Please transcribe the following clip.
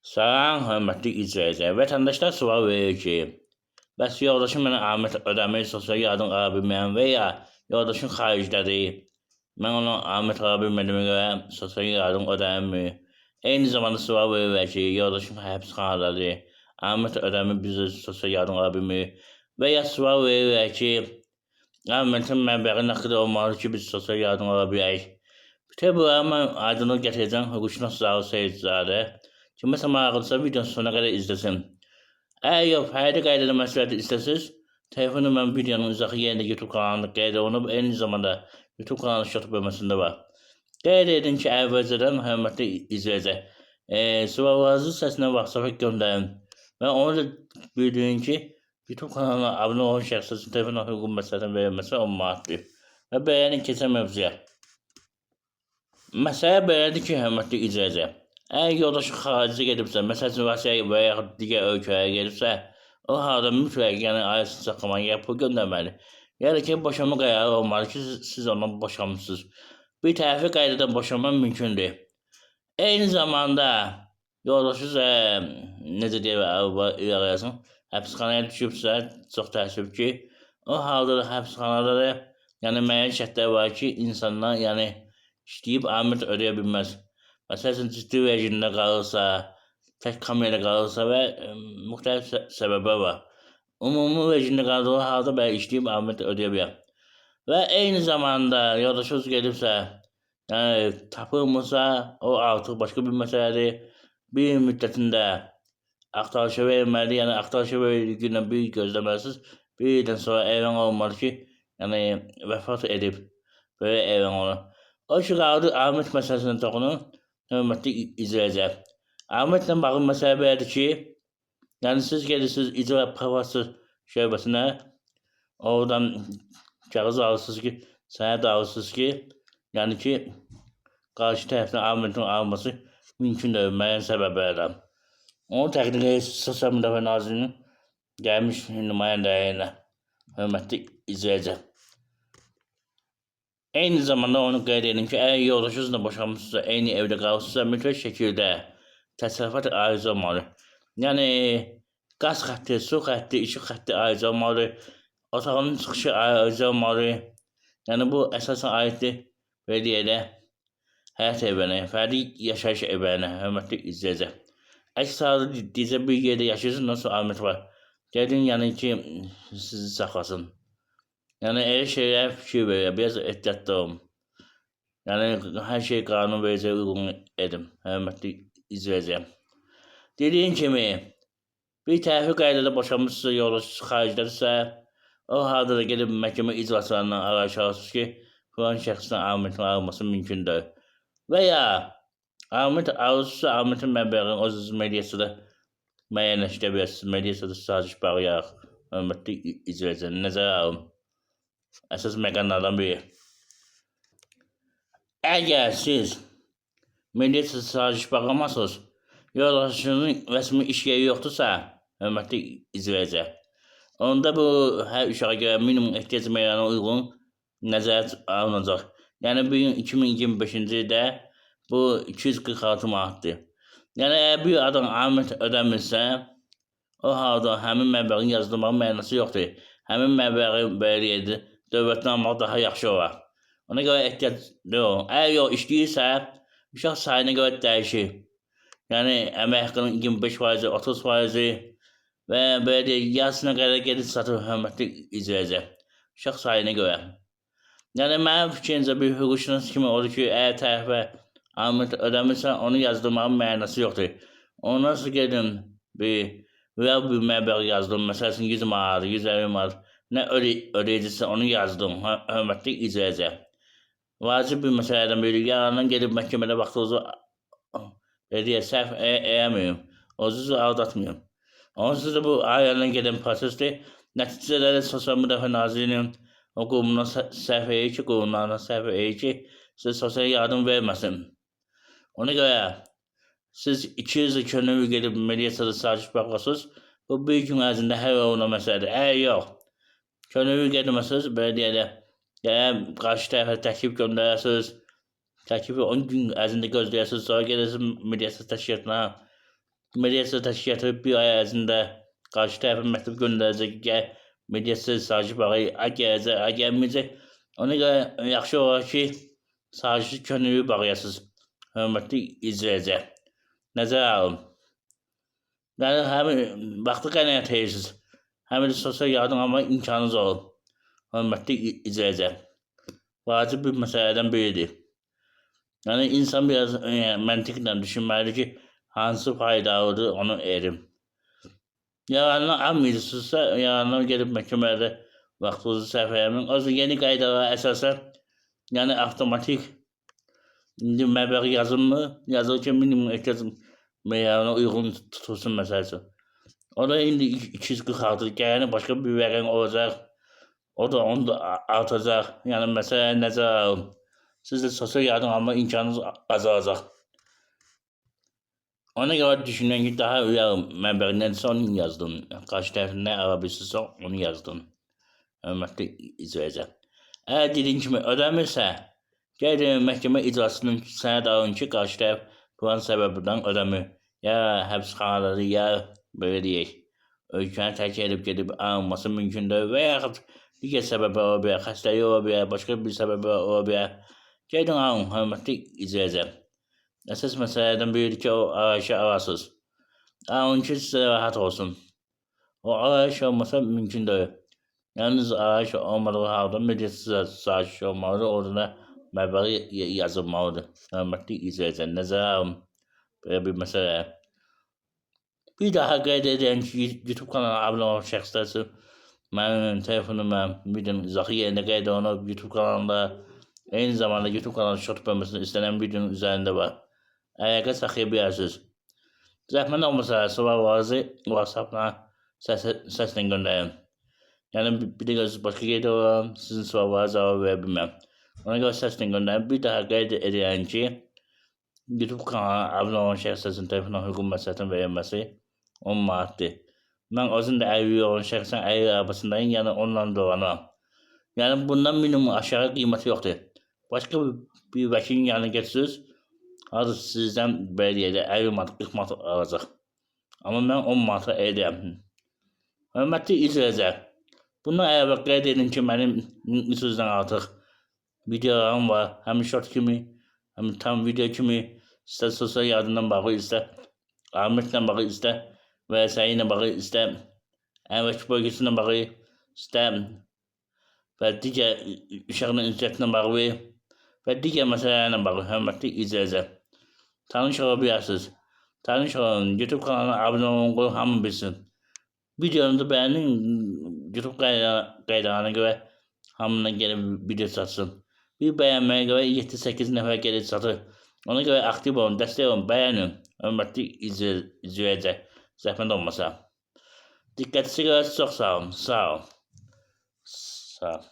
Salam, hörmətli izləyicilər. Vətəndaşlar sual verir ki, bəs yoldaşım mənə aliment ödəmir, sosial yardım ala bilmirəm və ya yoldaşım xaricdədir. Mən ona aliment ala bilmədiyimə görə sosial yardım ödənmir. Eyni zamanda sual verirlər ki, yoldaşım həbsxanadadır. Aliment ödəmir, biz də sosial yardım ala bilmirik. Və ya sual verirlər ki, alimentin məbləği nə qədər olmalıdır ki, biz sosial yardım ala bilək. Bütün bunları mən aydınlıq gətirəcəm hüquqşünas Zaur Seyidzadə. Kiməsə maraqlıdırsa videonun sonuna qədər izləsin. Əgər yox, fərdi qaydada məsləhət istəsiniz, telefon nömrəm videonun izahı yerində YouTube kanalında qeyd olunub, eyni zamanda YouTube kanalının short bölməsində var. Qeyd edin ki, əvvəlcədən hörmətli izləyicilər, suallarınızı səslə WhatsApp-a göndərin və onu da bildirin ki, YouTube kanalına abunə olan şəxslər üçün telefon hüquq məsləhətinin verilməsi 10 manatdır. Və beləliklə keçən mövzuya. Məsələ belədir ki, hörmətli izləyicilər. Əgər yoldaşı xaricə gedibsə, məsəl üçün Rusiyaya və yaxud digər ölkələrə gedibsə, o halda mütləq yəni ailəsini saxlamalı, ya pul göndərməli. Yəni ki, boşanma qərarı olmalı ki, siz ondan boşanmısınız. Bir tərəfli qaydada boşanma mümkündür. Eyni zamanda yoldaşınız necə deyək, arayasın, həbsxanaya düşübsə, çox təəssüf ki, o halda da həbsxanada da yəni müəyyən şərtlər var ki, insanlar yəni işləyib aliment ödəyə bilməz. Məsəl üçün ciddi rejimdə qalırsa, tək kamerada qalırsa və müxtəlif səbəblər var. Ümumi rejimdə qaldığı halda bəli işləyib aliment ödəyə bilər. Və eyni zamanda yoldaşınız gedibsə, yəni tapılmırsa, o artıq başqa bir məsələdir. Bir müddətində axtarışa verilməli, yəni axtarışa verildiyi gündən bir gözləməlisiniz. Bir ildən sonra elan olmalı ki, yəni vəfat edib. Belə elan olunur. O ki qaldı aliment məsələsinə toxunun, hörmətli izləyicilər. Alimentlə bağlı məsələ belədir ki, yəni siz gedirsiniz icra pravası şöbəsinə, oradan kağız alırsınız ki, sənəd alırsınız ki, yəni ki, qarşı tərəfdən alimentin alınması mümkün deyil müəyyən səbəblərdən. Onu təqdim edirsiniz Sosial Müdafiə Nazirinin gəlmiş nümayəndəliyinə, hörmətli izləyicilər. Eyni zamanda onu qeyd edim ki, əgər yoldaşınızla boşanmışsınızsa, eyni evdə qalırsınızsa, mütləq şəkildə təsərrüfat ayrıca olmalı. Yəni qaz xətti, su xətti, işıq xətti ayrıca olmalı, otağın çıxışı ayrıca olmalı. Yəni bu əsasən aiddir, belə deyək də, həyat evlərinə, fərdi yaşayış evlərinə, hörmətli izləyicilər. Əks halda dizə bir yerdə yaşayırsınız, nasıl aliment var. Gedin, yəni ki, sizi saxlasın. Yəni elə şeylərə fikir verir, biraz ehtiyatlı olun. Yəni hər şey qanun vericiyə uyğun edin, hörmətli izləyicilər. Dediyim kimi, bir tərəfli qaydada boşanmışsınız, yoldaşınız xaricdədirsə, o halda da gedib məhkəmə iclaslarından arayış alırsınız ki, filan şəxsdən alimentin alınması mümkündür. Və ya aliment alırsınızsa, alimentin məbləğini öz mediasında müəyyənləşdirə bilərsiniz. Mediasında saziş bağlayaraq, hörmətli izləyicilər, nəzərə alın. Əsas məqamlardan biri. Əgər siz mediasiz saziş bağlamasınız, yoldaşınızın rəsmi iş yeri yoxdursa, hörmətli izləyicilər, onda bu hər uşağa görə minimum ehtiyac meyarına uyğun nəzərə alınacaq. Yəni bu gün 2025-ci ildə bu 246 manatdır. Yəni əgər bir adam aliment ödəmirsə, o halda həmin məbləğin yazdırmağın mənası yoxdur. Həmin məbləği belə deyək, dövlətdən almaq daha yaxşı olar. Ona görə ehtiyatlı olun. Əgər yox işləyirsə, uşaq sayına görə dəyişir. Yəni əmək haqqının 25%, 30% və belə deyək, yarısına qədər gedib satır, hörmətli izləyicilər. Uşaq sayına görə. Yəni mənim fikrimcə bir hüquqşünas kimi odur ki, əgər tərəfə aliment ödəmirsə, onu yazdırmağın mənası yoxdur. Ondan sonra gedin bir real bir məbləğ yazdım. Məsəl üçün 100 manat, 150 manat nə ödəyicisi onu yazdım, hörmətli izləyicilər. Vacib bir məsələdən biri, yalandan gedib məhkəmədə vaxtınızı belə deyək, sərf eləməyin. Özünüzü aldatmayın. Onsuz da bu ailədən gedən prosesdir. Nəticədə də Sosial Müdafiə Nazirliyinin o qurumuna sərf edir ki, qurumlarına sərf edir ki, sizə sosial yardım verməsin. Ona görə siz 200 könüllü gedib mediasiyada saziş bağlasınız, bu bir gün ərzində həll olunan məsələdir. Əgər yox, könüllü getməsəniz, belə deyək də, gələn qarşı tərəfə təklif göndərəsiniz, Təklifi 10 gün ərzində gözləyəsiniz, sonra gedəsiniz mediasiya təşkilatına. Mediasiya təşkilatı bir ay ərzində qarşı tərəfə məktub göndərəcək, gəl mediasiya saziş bağı gələcək, gəlməyəcək. Ona görə yaxşı olar ki, sazişi könüllü bağlayasınız. Hörmətli izləyicilər. Nəzərə alın. Yəni həm vaxtı qənaət edirsiniz, həm də sosial yardım alma imkanınız olur. Hörmətli izləyicilər. Vacib bir məsələdən biridir. Yəni insan biraz məntiqlə düşünməlidir ki, hansı faydalıdır onu erim. Yararını almayırsınızsa, yararını gedib məhkəmədə vaxtınızı sərf eləməyin. O zaman yeni qaydalara əsasən, yəni avtomatik indi məbləğ yazılmır, yazılır ki, minimum ehtiyac meyarına uyğun tutulsun məsəl üçün. O da indi 246 gələni başqa bir rəqəm olacaq. O da onu da artacaq. Yəni məsələ nəzərə alın. Siz də sosial yardım alma imkanınız azalacaq. Ona görə düşünürəm ki, daha uyar məbləğ nədirsə onu yazdım. Qarşı tərəfin nə ala bilirsinizsə onu yazdım. Hörmətli izləyicilər. Əgər dediyim kimi ödəmirsə, gəlin məhkəmə icrasının sənəd alın ki, qarşı tərəf filan səbəbdən ödəmir. Ya həbsxanadadır, ya belə deyək, ölkəni tərk edib gedib alınması mümkün deyil və yaxud digər səbəblər ola bilər, xəstəlik ola bilər, başqa bir səbəblər ola bilər. Gedin alın, hörmətli izləyicilər. Əsas məsələlərdən biridir ki, o arayışı alasız. Alın ki, sizə rahat olsun. O arayış olmasa mümkün deyil. Yalnız arayış olmadığı halda mediasiz saziş olmalıdır, orada da məbləğ yazılmalıdır. Hörmətli izləyicilər, nəzərə alın belə bir məsələ. Bir daha qeyd edirəm ki, YouTube kanalına abunə olan şəxslər üçün mənim telefonum videonun izahı yerində qeyd olunub YouTube kanalında. Eyni zamanda YouTube kanalının short bölməsində istənilən videonun üzərində var. Əlaqə saxlaya bilərsiniz. Zəhmət olmasa suallarınızı WhatsApp-la səslə göndərin. Yəni bir də görürsünüz başqa yerdə olam, sizin suallara cavab verə bilməm. Ona görə səslə göndərin. Bir daha qeyd edirəm ki, YouTube kanalına abunə olan şəxslər üçün telefonla hüquq məsləhətin verilməsi 10 manatdır. Mən özüm də 50 olan şəxsən 50 arabasındayım, yəni onunla dolanıram. Yəni bundan minimum aşağı qiyməti yoxdur. Başqa bir vəkilin yanına getsiniz, hazır sizdən belə deyək də 50 manat, 40 manat alacaq. Amma mən 10 manata edirəm. Hörmətli izləyicilər, bundan əlavə qeyd edin ki, mənim 300-dən artıq videolarım var. Həm short kimi, həm tam video kimi, istər sosial yardımdan bağlı, istər alimentlə bağlı, istər vəsai ilə bağlı, istər əmlak bölgəsi ilə bağlı, istər və digər uşaqla ünsiyyətlə bağlı və digər məsələlərlə bağlı. Hörmətli izləyicilər, tanış ola bilərsiniz. Tanış olun, YouTube kanalına abunə olun, qoyun, hamı bilsin. Videonu da bəyənin, YouTube qaydalarına görə hamından gəlib video çatsın. Bir bəyənməyə görə 7-8 nəfər gəlib çatır. Ona görə aktiv olun, dəstək olun, bəyənin. Hörmətli izləyicilər, zəhmət olmasa. Diqqətinizə görə çox sağ olun. Sağ olun. Sağ olun.